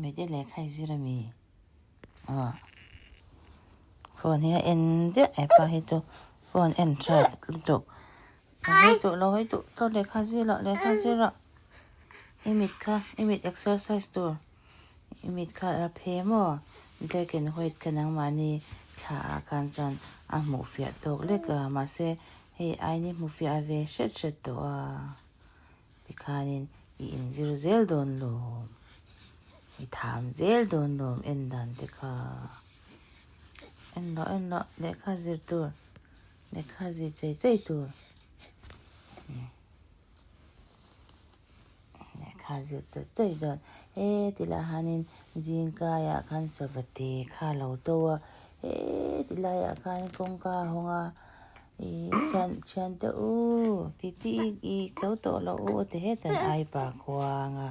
Mite lehkha i zir ami? Aw. Phone hi a en ziah hepa hi chu phone en tha lutuk. Lo hawi duh lo hawi duh tawh lehkha zir loh lehkha zir loh. I mit kha i mit exercise tur i mit kha a phe maw black and white kha nangmahni thla ah khan chuan a hmuh fiah tawk lek a mahse hei aini hmu fiah ve hret hret tawh a. Tikhanin i inzir zel dawn lawm, i tham zel dawn lawm en dan te kha. En loh en loh lehkha zir tur, lehkha zir chei chei tur. Lehkha zir chei chei dawn. He tilai hanin zingkaiah khan sava te kha lo to a, he tilaiah khan kawngka a hawng a. Ih thian thian te u titi i to tawh loh u a ti hetan ai pa khuang a.